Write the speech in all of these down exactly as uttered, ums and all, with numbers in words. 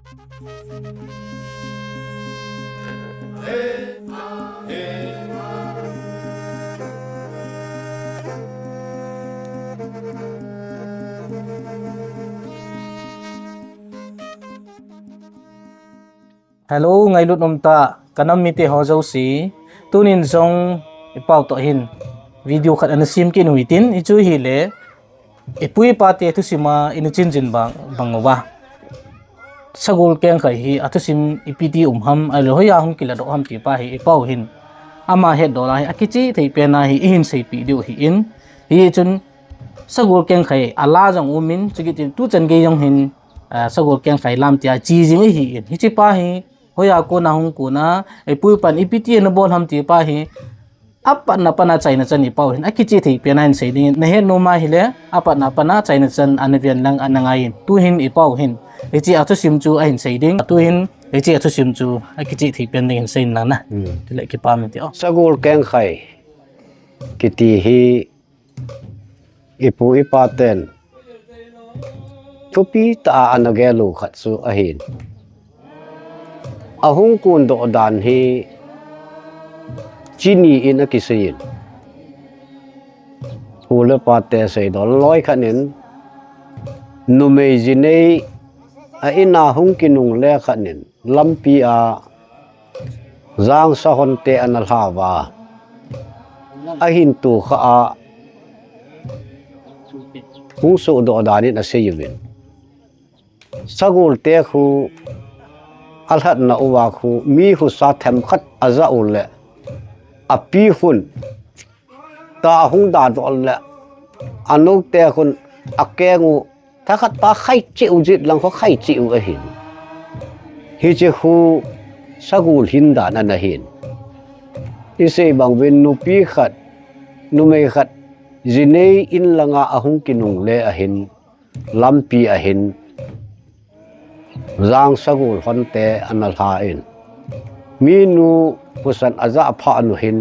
Hello, ngailut umtah kanam mite ho jouse. Tunin jong ipau toh hin video khat ana sem kit u hitin, hichu hile ipu ipa te thusim a ina chinjin bang, bang uva. Sagol kengkhai hi athusim ipi ti um ham, ahilou hoiya hung kiladoh ham ti pa hi ipau hin. Ama hetdol a hi akichih thei pen a hi ihin seipeh diu ahin. Hichun sagol kengkhai a la jong umin, chukit in tuchan gei jong hin, ah, sagol kengkhai lam tia chi jing ahin. Hiche pa hi hoiya kona hung kon a, ipu ipan ipi ti ana bol ham ti pa hi. Apatna pana chaina chan ipau hin akichih thei pen a hin sei ding. Nahet nom ahile, apatna pana chaina chan ana ven lang ana ngai in. Tuhin ipau hin hiche athusim chu ahin sei ding. Tuhin hiche athusim chu akichih thei pen ding hin sei in lang na. Hmm. Tile kipah in ti o. Sagol kengkhai kiti hi ipu ipa ten thupi tah a ana gel u khat chu ahin. Ahung kon doh dan hi chi ni in akisei in. Pu le pa te seidoh loi khat in numei jinei a in a hung kinungle khat in lampi a jangsa hon te ana lha uva. Ahin tokha a hung sohdoh dan in asei uvin. Sagol te khu alhatna uva khu mi husa themkhat aja u le api khun ta ahung dadoh le anu te khun akeng u thakhat pa khaichih u jit lang khu khaichih u ahin. Hiche khu sagol hin dan ana hin. Isei bang uvin nupi khat, numei khat, jinei in langa ahung kinungle ahin, lampi ahin, jangsa gol hon te ana lha in. Minu husan aja pha nu hin,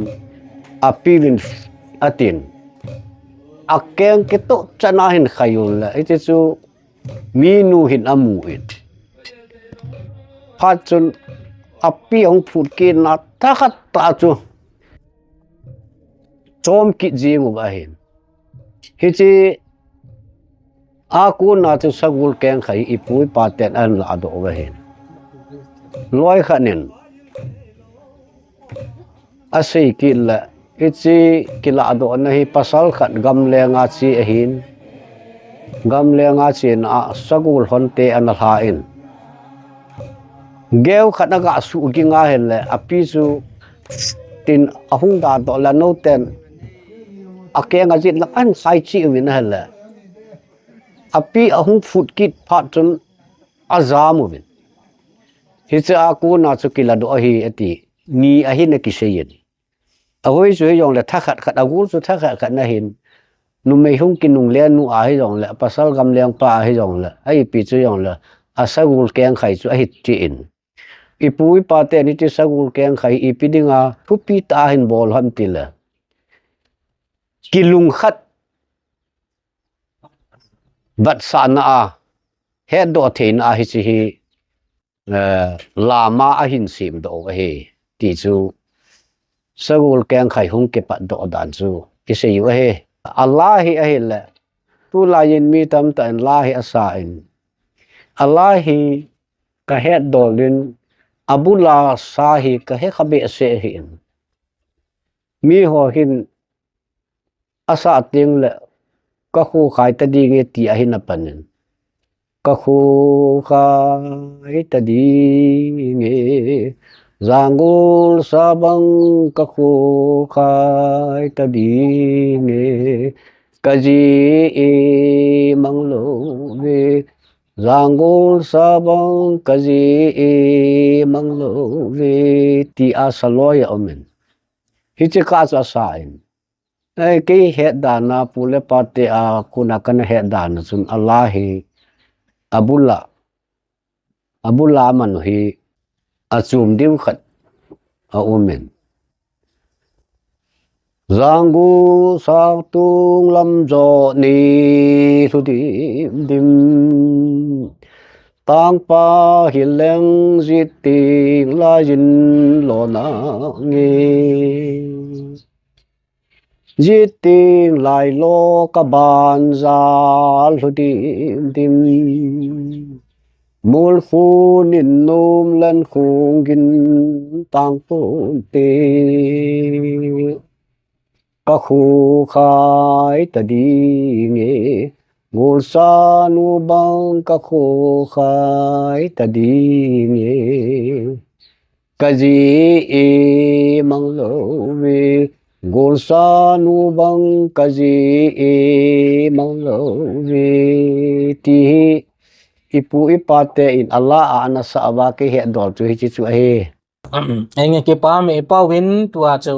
api uvin atin. Akeng kitoh chan a hin khai un le, hiche chu minu hin amu in. Phat chun api ahung phut kit na thakhat ta chu chom kit jing u ahin. Hiche a kon a chu sagol kengkhai ipu ipa ten ana ladoh u ahin. Loi khat in asei kit le, hiche kiladohna hi pasal khat gamleng a che ahin. Gamleng a chena a sagol hon te ana lha in. Geu khat aga suh ging ahile, api chu tin ahung dadoh le anu ten akeng ajit lang ahin khaichih uvin ahile, api ahung phut kit phat chun ajam uvin. Hiche a kon a chu kiladoh ahi ati, ni ahin akisei in. Ahoi chu hijongle thakhat khat, agol chu thakhat khat ana hin. Numei hung kinungle nu ahijongle, pasal gamleng pa ahijongle, a ipi chu jongle, asagol kengkhai chu ahi tin. Ipu ipa ten hiche sagol kengkhai ipi dinga thupi tah a hin bol ham tile, kilungkhat vetsahna a, hetdoh theina a hiche hi, eh, lama ahin semdoh u ahi ti chu sagol kengkhai hung kipatdoh dan chu isei u ahi. A la hi ahile, tulai in mi tamtah in la hi asa in, a la hi kahetdol in, abul a sa hi kahe kha behseh ahin. Miho hin asah teng le, kakho khai ta dinge ti ahin apan in. Kakho khai ta dinge, jangol sa bang kakho khai ta dinge, kaji imang lou ve, jangol sa bang kaji imang lou ve, ti asa loi aum in. Hiche kah chu asa in. Ei, kei het dan a, pu le pa te a kon a kana het dan a chun a la hi, abul a, abul a man u hi, achom diu khat aum in. Jangol sa tong lam jo ni lhu dim dim. Tangpa hileng jiting laiyin lona nge. Jiting lailo kaban jal lhu dim dim. Mulkhu nin num len khung gin tang pon te. Ka khu khai ta ding e, gulsa nu bang ka khu khai ta ding e. Ka ji e mang lo ve, gulsa nu bang ka ji e mang lo ve. Ti hi ipu ipa te in ala a ana sa va kei he dol chu hichi chu ahi. Enge kipa me ipa win tua chu.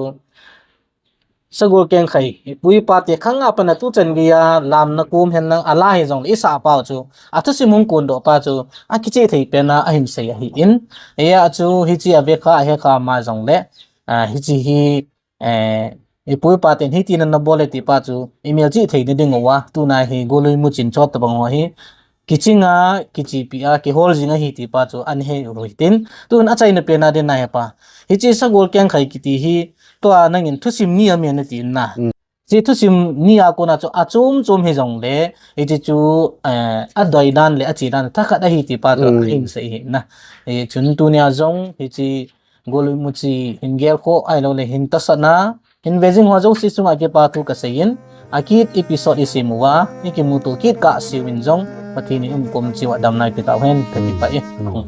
Sagol keng khai, ipui pa te khang a pana tu chan gei a lam na kum hen lang ala hi jong le i sa pau chu. A thusim hung kun do pa chu. A kiche thei pen a, a hin sei ahi in. E a chu hichi a ve kha a he kha ma jong le. A hichi hi, eh, ipui pa ten hiti na na bol e ti pa chu. I mel chi thei ni ding uva. Tu na hi golui mu chin chot ta bang ho hi. Kiching a, kichipi a, kihol jing ahi ti pa chu an he u hitin. Tun a chaina pen a din na he pa. Hichi sagol keng khai kiti hi, tua nangin thusim ni a mi na ti na. Mm. Chi thusim ni a kona chu a chom chom hi jong le, hichi chu, eh, a doi dan le a chi dan thakhat ahi ti pa chu Mm. a hin sei hi na. E chun tu ni a jong hichi golui mu chi hin gel kho ai lo le hin ta sa na. Hin ve jing ho jouse chunga kipa thu ka sei in, a kit episode i sim uva, i kimuto kit kah siu in jong, Pathen in um kom chiu a damna i pe tau hen, ka kipah e. Mm.